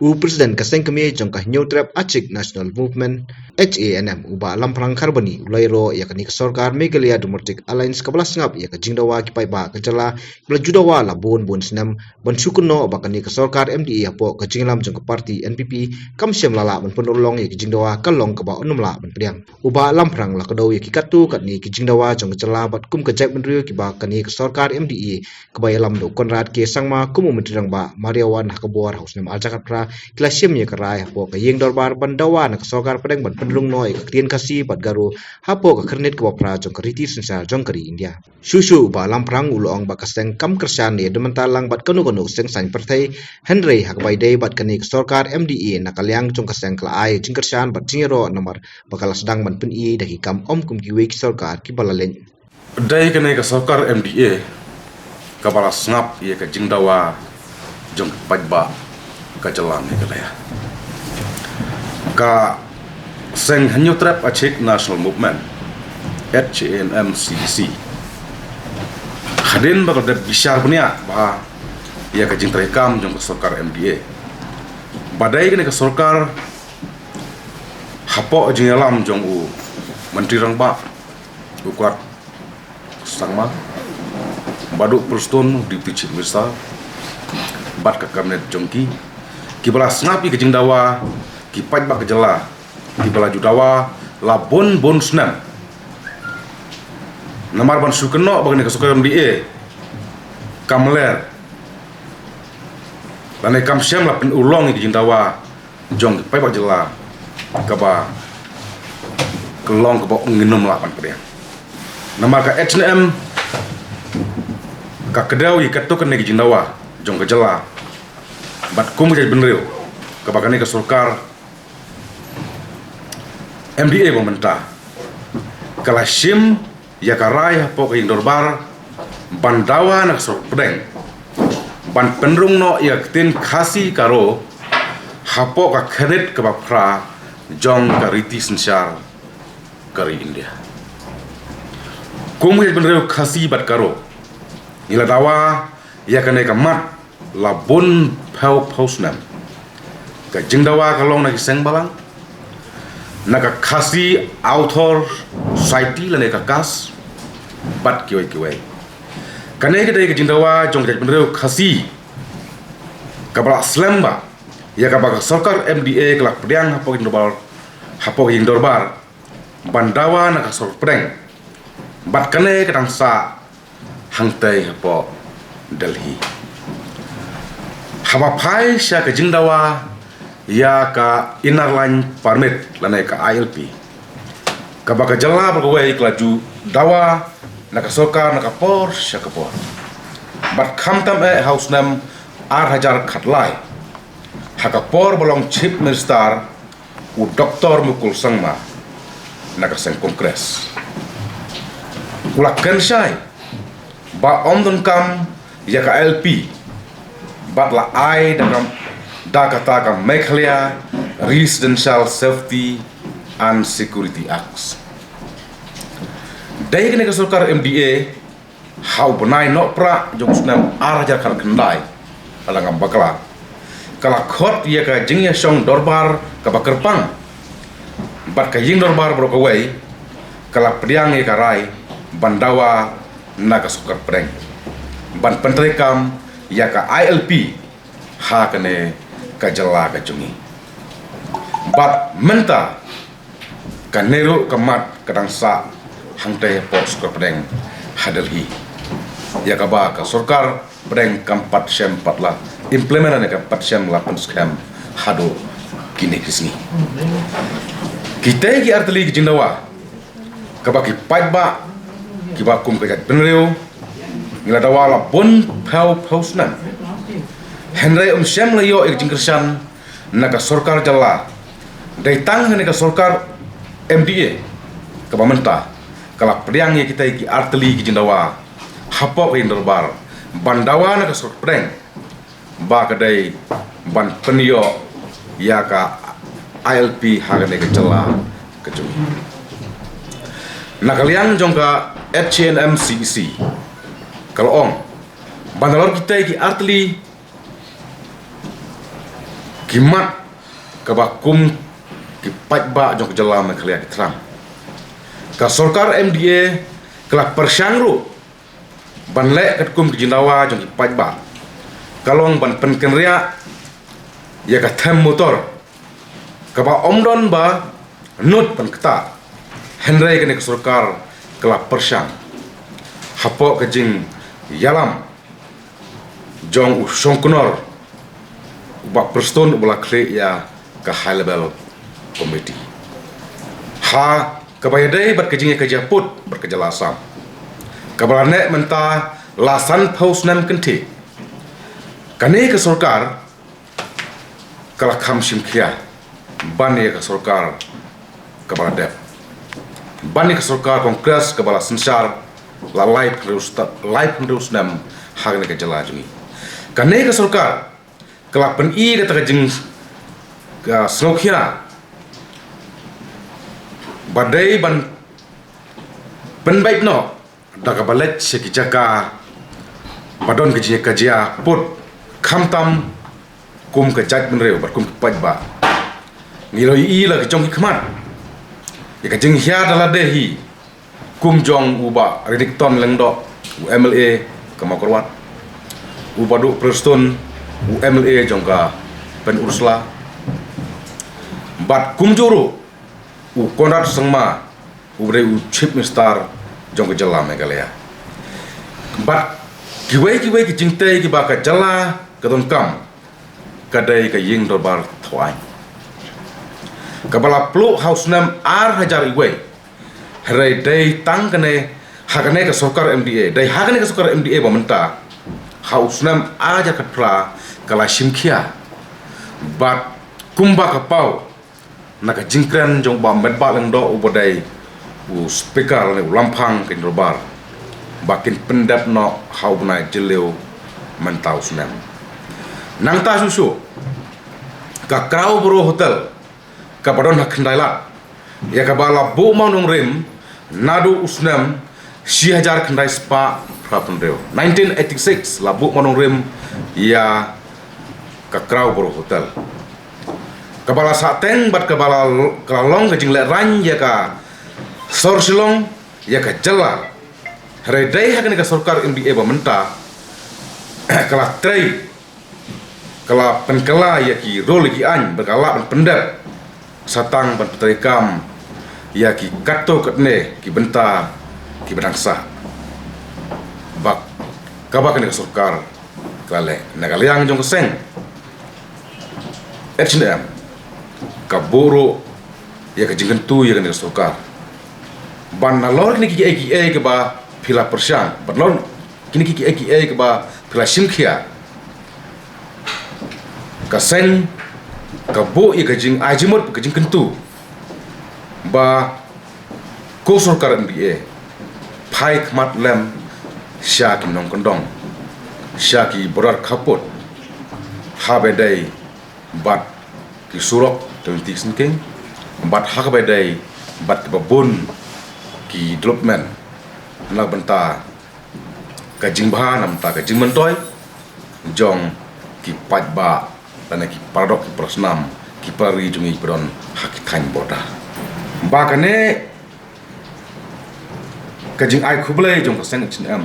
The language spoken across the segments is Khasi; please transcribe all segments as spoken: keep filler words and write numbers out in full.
U President ka seng kmie jong ka Hynñiewtrep Achik National Movement, H A N M, u Bah Lamphrang Kharbani, u la ïaroh ïa kane ka sorkar Meghalaya Democratic Alliance kaba la sngap ïa ka jingdawa ki paidbah ka jylla ba la ju dawa la bun bun snem ban shu kynnoh ba kane ka sorkar M D A hapoh ka jingïalam jong ka party N P P kam shym la lah ban pynurlong ïa ka jingdawa, ka long kaba ym lah ban pdiang. U Bah Lamphrang la kdew ïa ki katto katne ki jingdawa jong ka jylla bad kum ka jaitbynriew kiba kane ka sorkar M D A kaba ïalam da u Conrad K Sangma kum u Myntri Rangbah mar ïa wan ha ka bor ha u snem ar hajar khatphra ki la shim ïa ka rai hapoh ka ïing dorbar ban dawa na ka sorkar pdeng ban pynrung noh ïa ka ktien Khasi bad Garo hapoh ka khyrnit kaba phra jong ka riti synshar jong ka ri India. Shuh shuh u Bah Lamphrang u la ong ba ka seng kam kyrshan ïa da mynta lang bad kano kano ka seng saiñ pyrthei, hynrei ha kaba ïadei bad kane ka sorkar M D A na ka liang jong ka seng ka la ai jingkyrshan bad jingïaroh namar ba ka la sdang ban pyni da ki kam ym kum kiwei ki sorkar kiba la leit. Dei kane ka sorkar M D A kaba la sngap ïa ka jingdawa jong ki paidbah ka jylla Meghalaya. Ka seng Hynñiewtrep Achik National Movement, H A N M C A C, hadien ba ka dep bishar bniah bha ïa ka jingtrei kam jong ka sorkar M D A, ba dei kane ka sorkar hapoh jingïalam jong u Myntri Rangbah, u Conrad Sangma, bad u Prestone, Deputy Chief Minister, bad ka Cabinet jong ki, kiba la sngap ïa ka jingdawa ki paidbah ka jylla kiba la ju dawa la bun bun snem. Namar ban shu kynnoh ba kane ka sorkar M D A kam ler lane kam shym la pynurlong ïa ka jingdawa jong ki paidbah jylla, kaba ka long kaba ngin ym lah ban pdiang. Namar ka H A N M ka kdew ïa katto katne ki jingdawa jong ka jylla bad kum ka jaitbynriew kaba kane ka sorkar M D A ba mynta ka la shim ïa ka rai hapoh ka ïing dorbar ban dawa na ka sorkar pdeng ban pynrung noh ïa ka ktien Khasi Garo hapoh ka khyrnit kaba phra jong ka riti synshar ka ri India. Kum ka jaitbynriew Khasi bad Garo, ngi la dawa ïa kane ka mat la bun phew phew snem. Ka jingdawa ka long na ki seng balang, na ka Khasi Authors' Society lane ka KAS, bad kiwei kiwei. Kane ka dei ka jingdawa jong ka jaitbynriew Khasi kaba la slem bha, ïa kaba ka sorkar M D A ka la pdiang hapoh ka ïing dorbar, hapoh ka ïing dorbar ban dawa na ka sorkar pdeng. Bad kane ka dang sah hangtei hapoh Delhi. Haba phai sha ka jingdawa ïa ka Inner Line Permit lane ka I L P, kaba ka jylla baroh kawei ka la ju dawa na ka sorkar na ka por sha ka por. Bad khamtam eh ha u snem ar hajar khatlai, ha ka por ba long Chief Minister u Doctor Mukul Sangma na ka seng Congress, u la kren shai ba ym donkam ïa ka I L P bad la ai da ka, da kata ka Meghalaya Residential Safety and Security Act. Dei kane ka sorkar M D A ha u bnai Nohprah jong u snem ar hajar khatkhyndai, lada ngam bakla, ka la khot ïa ka jingïashong dorbar kaba kyrpang, bad ka ïing dorbar baroh kawei ka la pdiang ïa ka rai ban dawa na ka sorkar pdeng ban pyntreikam ïa ka I L P ha kane ka jylla ka jong ngi. Bad mynta kane ruh ka mat ka dang sah hangtei hapoh sorkar pdeng ha Delhi, ïa kaba ka sorkar pdeng kam pat shym pat la implement ne kam pat shym la pynskhem haduh kine ki sngi. Kitei ki artylli ki jingdawa kaba ki paidbah kiba kum ka jaitbynriew ngi la dawa la bun phew phew snem, hynrei ym shym la ïoh ïa ka jingkyrshan na ka sorkar jylla. Dei tang kane ka sorkar M D A kaba mynta ka la pdiang ïa kitei ki artylli ki jingdawa hapoh ka ïing dorbar ban dawa na ka sorkar pdeng ba ka dei ban pynïoh ïa ka I L P ha kane ka jylla ka jong ngi. Na ka liang jong ka H A N M C A C ka la ong ba nalor kitei ki artylli ki mat kaba kum ki paidbah jong ka jylla Meghalaya ki thrang. Ka sorkar M D A ka la pyrshang ruh ban leh katkum ki jingdawa jong ki paidbah, ka long ban pynkynriah ïa ka them motor kaba ym don ba nud ban ktah. Hynrei kane ka sorkar ka la pyrshang hapoh ka jingïalam jong u shongknor u Bah Prestone uba la khlieh ïa ka High Level Committee ha kaba ïadei bad ka jingïakajia pud bad ka jylla Assam, kaba la neh mynta la sanphew snem kynthih. Kane ka sorkar ka la kham shim khia ban ïa ka sorkar kaba la dep, ban ïa ka sorkar Congress kaba la synshar la laiphew sta-, laiphew snem ha kane ka jylla jong ngi. Kane ka sorkar ka la pyni kata ka jing, ka sngewkhia ba dei ban pynbeit noh da kaba leit sha ki jaka ba don ka jingïakajia pud, khamtam kum ka jaitbynriew bad kum ki paidbah. Ngi la ïohi la ka jong ki khmat ïa ka jinghiar da lade hi, kum jong u Bah Renikton Lyngdoh, u M L A ka Mawkyrwat, u Bah Duh Prestone, u M L A jong ka Pynursla, bad kumjuh ruh u Conrad Sangma, uba dei u Chief Minister jong ka jylla Meghalaya. Bad kiwei kiwei ki jingtei kiba ka jylla ka donkam, ka dei ka ïing dorbar thawaiñ kaba la pynlong ha u snem ar hajar wei. Hynrei dei tang kane, ha kane ka sorkar M D A, dei ha kane ka sorkar M D A ba mynta, ha u snem ar hajar khatphra ka la shim khia. Bad kumba ka paw na ka jingkren jong u Bah Metbah Lyngdoh uba dei u speaker lane u lamphang ka jingdorbar, ba kin pyndep noh ha u bnai Jylliew mynta u snem. Nangta shuh shuh ka Crowborough Hotel kaba don ha Khyndailad, ïa kaba la buh mawnongrim naduh u snem shi hajar khyndai spah phra phew hynriew, nineteen eighty-six, la buh mawnongrim ïa ka Crowborough Hotel, kaba la sahteng bad kaba la, ka la long ka jinglehraiñ ïa ka sor Shillong, ïa ka jylla. Hynrei dei ha kane ka sorkar M D A ba mynta ka la trei, ka la pynkylla ïa ki rule ki aiñ ba ka lah ban pyndep, sa tang ban pyntreikam ïa ki katto katne ki bynta kiba dang sah ba kaba kane ka sorkar ka la leh. Na ka liang jong ka seng H N M ka buh ruh ïa ka jingkyntu ïa kane ka sorkar ban nalor kine kiei kiei kiba phi la pyrshang, ban nalor kine kiei kiei kiba phi la shim khia, ka seng ka buh ïa ka jingai jingmut, ka jingkyntu ba ko sorkar M D A phai khmat lem sha ki nongkyndong, sha ki border khappud, haba ïadei bad ki surok twenty syngkien, bad ha kaba ïadei bad kiba bun ki development na bynta ka jingbha, na bynta ka jingmyntoi jong ki paidbah lane ki paradok, ki parasnam, ki para ri jong ngi kiba don ha ki thaiñ border. Ba kane ka jingai khublei jong ka seng H N M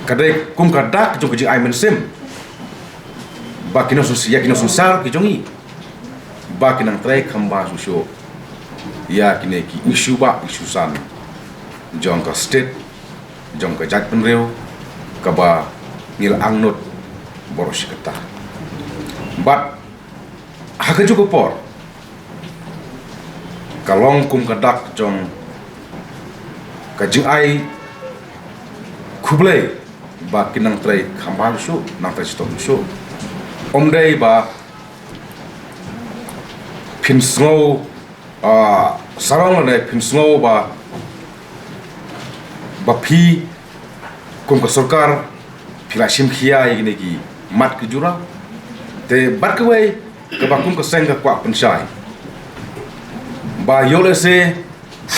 ka dei kum ka dak jong ka jingai mynsiem ba ki nongsynshar, ïa ki nongsynshar ki jong ngi, ba kin nang trei kham bha shuh shuh ïa kine ki issue bah, issue san jong ka state, jong ka jaitbynriew kaba ngi la angnud baroh shi katta. Bad ha kajuh ka por ka long kum ka dak jong ka jingai khublei ba kin nang trei kham bha shuh, nang trei shitom shuh. Ym dei ba phin sngew, ah, sarong lane phin sngew ba, ba phi kum ka sorkar phi la shim khia ïa kine ki mat ki jura. Te bad kawei kaba kum ka seng ka kwah pynshai ba ïoh lehse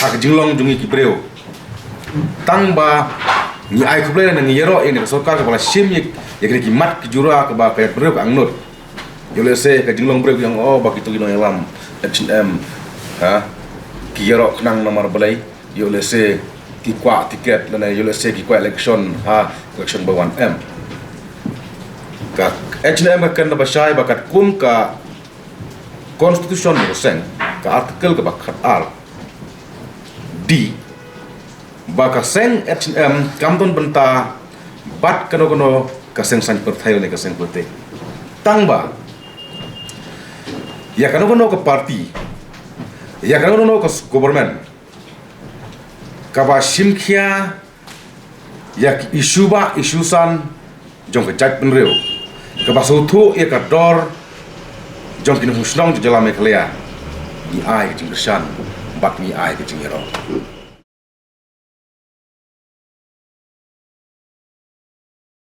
ha ka jinglong jong ngi ki briew, tang ba Ngi ai khublei na ngi ïaroh ïa ka sorkar kaba la shim ïa, ïa ki mat ki jura kaba ka jaitbynriew ka angnud. Ïoh lehse ka jinglong briew ki ong, oh, ba kito ki nongïalam H N M, ha, ki ïaroh khnang namar balei? Ïoh lehse ki kwah tiket lane ïoh lehse ki kwah election, ha, election ba wan em. Ka H N M ka kren ba shai ba katkum ka constitution ka seng, ka article kaba khat ar D, ba ka seng H N M kam don bynta bad kano kano ka seng saiñ pyrthei lane ka seng politik. Tang ba ïa kano kano ka party, ïa kano kano ka government kaba shim khia ïa ki issue ba issue san jong ka jaitbynriew, kaba sngewthuh ïa ka dor jong ki nongshong shnong jong jylla Meghalaya, ngi ai ka jingkyrshan bad ngi ai ka jingïaroh.